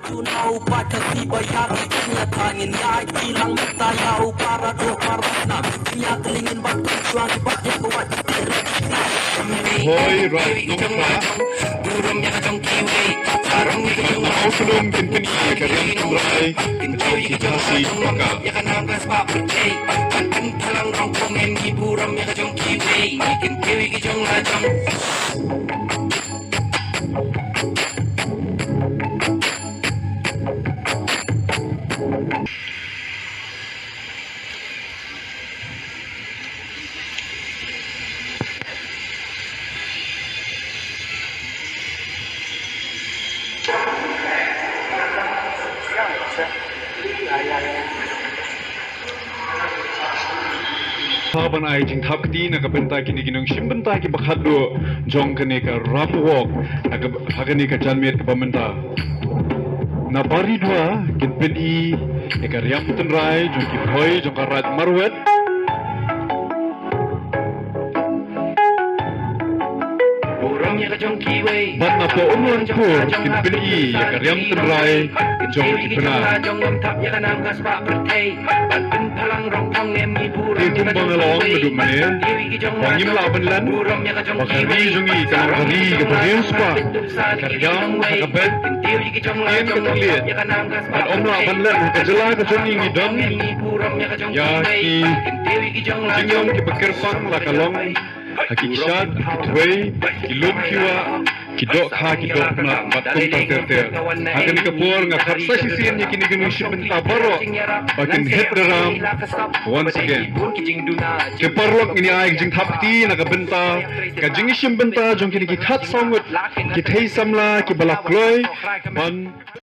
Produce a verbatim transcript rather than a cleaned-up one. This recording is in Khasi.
Hoi, Raij Nongkhlaw. Burom ïa ka jong kiwei. Harum ïa ka jong la. Hauslum kin pyni ïa ka riam tynrai jong ki Khasi Paka. Ïa ka nam ka spah pyrthei. Ban pynphalang rong pong em ngi burom ïa ka jong kiwei. Ngi kin kiew ïa ki jong la jong. Sa ban ai jingthap kti na ka bynta kine ki nongshim bynta kiba khatduh jong kane ka Ram Walk ha ka, ha kane ka janmiet kaba mynta. Na Baridua kin pyni ïa ka riam tynrai jong ki Bhoi jong ka Raid Marwet. Burom ïa ka jong kiwei. Bad na Umlangpur kin pyni ïa ka riam tynrai jong ki Bna. Te kumba nga la ong naduh mynne, ba ngim lah ban len ba ka ri jong ngi ka long ka ri kaba riewspah, ka riam ha ka beit, ïa ka thylliej. Bad ym lah ban len ha ka jylla ka jong ngi ngi don ïa ki jinglong kiba kyrpang, la ka long ha ki kshaid, ha ki thwei, ki lum ki wah, ki dohkha, ki dohknat bad kumta ter ter. Ha kane ka por nga khot sa shisien ïa kine ki nongshim bynta baroh ba kin hit the Ram once again. Te paralok, ngin ïa ai ka jingthap kti na ka bynta ka jingshim bynta jong kine ki khatsaw ngut ki thei samla kiba la kloi ban